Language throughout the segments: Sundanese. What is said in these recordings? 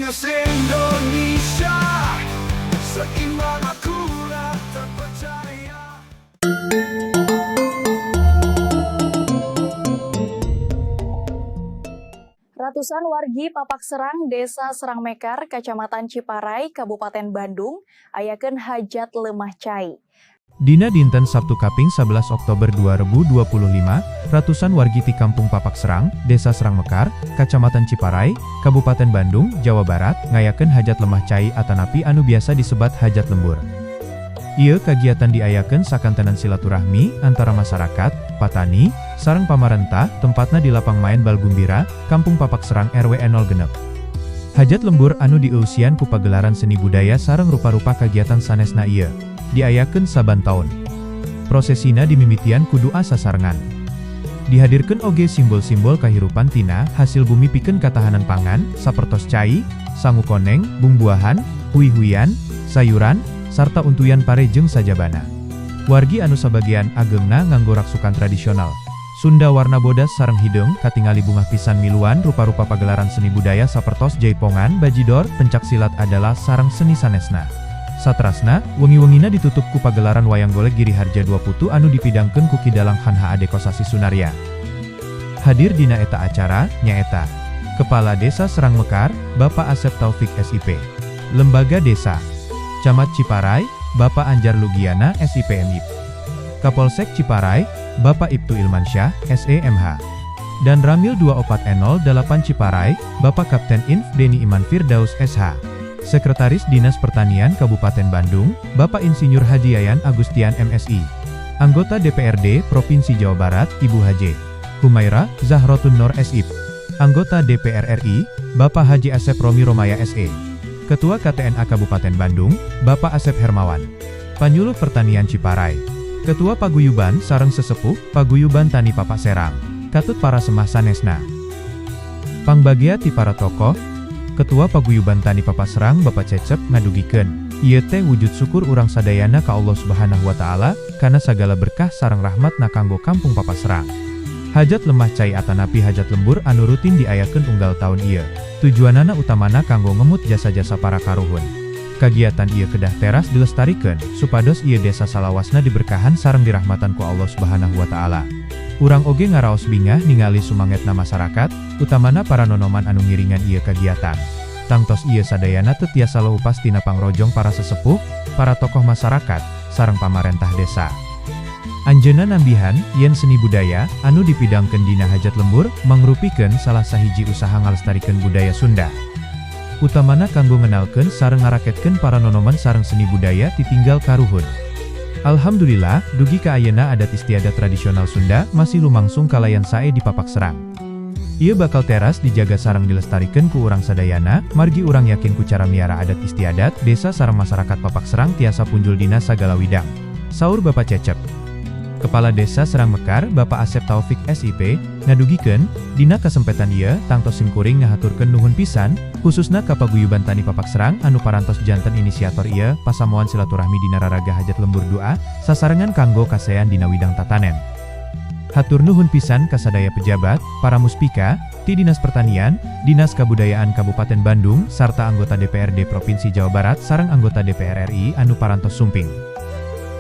News Indonesia. Seimbang, akurat, terpercaya. Ratusan wargi Papak Serang, Desa Serangmekar, Kecamatan Ciparay, Kabupaten Bandung, ayakeun hajat lemah cai. Dina dinten Sabtu kaping 11 Oktober 2025, ratusan wargi ti Kampung Papak Serang, Desa Serang Mekar, Kacamatan Ciparay, Kabupaten Bandung, Jawa Barat, ngayakeun hajat lemah cai atanapi anu biasa disebat hajat lembur. Ieu kagiatan diayakeun sakantenan silaturahmi antara masyarakat, patani, sareng pamarentah, tempatna di lapang main bal Gumbira, Kampung Papak Serang RW 06. Hajat lembur anu dieusian ku pagelaran seni budaya sareng rupa-rupa kagiatan sanesna ieu diayakeun saban taun. Prosesina dimimitian ku doa sasarengan. Dihadirkeun oge simbol-simbol kahirupan tina hasil bumi pikeun katahanan pangan, sapertos cai, sangu koneng, bungbuahan, hui-huian, sayuran, sarta untuyan pare jeung sajabana. Wargi anu sabagian agengna nganggo raksukan tradisional Sunda warna bodas sareng hideung katingali bungah pisan miluan rupa-rupa pagelaran seni budaya sapertos jaipongan, bajidor, pencak silat adalah sareng seni sanesna. Satrasna, wengi-wengina ditutup ku pagelaran wayang golek Giri Harja Dua Putu anu dipidangkeun ku Ki Dalang Han H. Ade Kosasi Sunarya. Hadir dina eta acara, nyaeta Kepala Desa Serang Mekar, Bapak Asep Taufik SIP. Lembaga Desa Camat Ciparay, Bapak Anjar Lugiana SIP MIP. Kapolsek Ciparay, Bapak Iptu Ilmansyah, SEMH. Danramil 2408 Ciparay, Bapak Kapten Inf Deni Iman Firdaus SH. Sekretaris Dinas Pertanian Kabupaten Bandung, Bapak Insinyur Haji Yayan Agustian MSI. Anggota DPRD Provinsi Jawa Barat, Ibu Haji Humaira Zahrotun Nur SIP. Anggota DPR RI, Bapak Haji Asep Romi Romaya SE. Ketua KTNA Kabupaten Bandung, Bapak Asep Hermawan. Panyuluh Pertanian Ciparay. Ketua Paguyuban sareng Sesepuh, Paguyuban Tani Papak Serang. Katut para semah sanesna. Pangbagea ti para tokoh, Ketua Paguyuban Tani Papak Serang Bapak Cecep ngadugikeun, ieu teh wujud syukur urang sadayana ka Allah Subhanahu wa Ta'ala kana sagala berkah sareng rahmatna kanggo Kampung Papak Serang. Hajat lemah cai atanapi hajat lembur anu rutin diayakeun unggal taun ieu. Tujuanana utamana kanggo ngemut jasa-jasa para karuhun. Kagiatan ieu kedah teras dilestarikeun supados ieu desa salawasna diberkahan sareng dirahmatan ku Allah Subhanahu wa Ta'ala. Urang oge ngaraos bingah ningali sumangetna masyarakat, utamana para nonoman anu ngiringan ieu kagiatan. Tangtos ieu sadayana teu tiasa leupas tina pangrojong para sesepuh, para tokoh masyarakat, sareng pamarentah desa. Anjeunna nambihan, yen seni budaya anu dipidangkeun dina hajat lembur mangrupikeun salah sahiji usaha ngalestarikeun budaya Sunda. Utamana kanggo ngenalkeun sareng ngaraketkeun para nonoman sareng seni budaya titinggal karuhun. Alhamdulillah, dugi ka ayeuna adat istiadat tradisional Sunda masih lumangsung kalayan sae di Papak Serang. Ieu bakal teras dijaga sareng dilestarikeun ku urang sadayana, margi urang yakin ku cara miara adat istiadat, desa sareng masyarakat Papak Serang tiasa punjul dina sagala widang. Saur Bapak Cecep. Kepala Desa Serang Mekar, Bapak Asep Taufik SIP, ngadugikeun, dina kasempetan ieu tangtos simkuring ngahaturkeun nuhun pisan, khususna ka Paguyuban Tani Papak Serang anu parantos janten inisiator ieu pasamuan silaturahmi dina raraga hajat lembur doa sasarengan kanggo kasean dina widang tatanen. Hatur nuhun pisan ka sadaya pejabat, para muspika, ti Dinas Pertanian, Dinas Kabudayaan Kabupaten Bandung, sarta anggota DPRD Provinsi Jawa Barat sareng anggota DPR RI anu parantos sumping.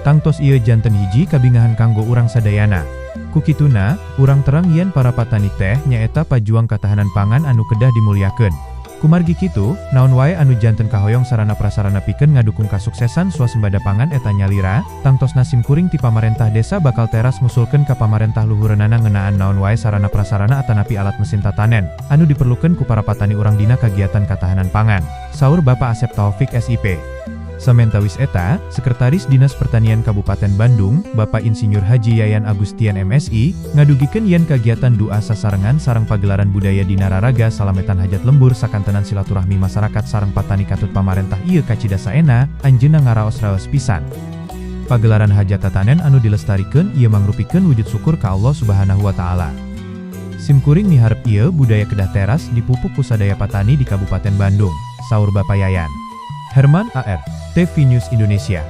Tangtos ieu janten hiji kabingahan kanggo urang sadayana. Kukituna, urang terang yen para patani teh nyaeta pajuang katahanan pangan anu kedah dimulyakeun. Kumargi kitu, naon wae anu janten kahoyong sarana prasarana pikeun ngadukung kasuksesan swasembada pangan eta nyalira, tangtosna simkuring ti pamarentah desa bakal teras ngusulkeun ka pamarentah luhureunana ngeunaan naon wae sarana prasarana atanapi alat mesin tatanen anu diperlukeun ku para patani urang dina kagiatan katahanan pangan. Saur Bapak Asep Taufik SIP. Samentawis eta, Sekretaris Dinas Pertanian Kabupaten Bandung, Bapak Insinyur Haji Yayan Agustian MSI, ngadugikeun yen kagiatan doa sasarengan sareng pagelaran budaya dina raraga salametan hajat lembur sakantenan silaturahmi masyarakat sareng patani katut pamarentah ieu kacida saena, anjeunna ngaraos raos pisan. Pagelaran hajat tatanen anu dilestarikeun ieu mangrupikeun wujud syukur ka Allah Subhanahu wa Ta'ala. Simkuring miharep ieu budaya kedah teras dipupuk ku sadaya patani di Kabupaten Bandung, saur Bapak Yayan. Herman AR, TV News Indonesia.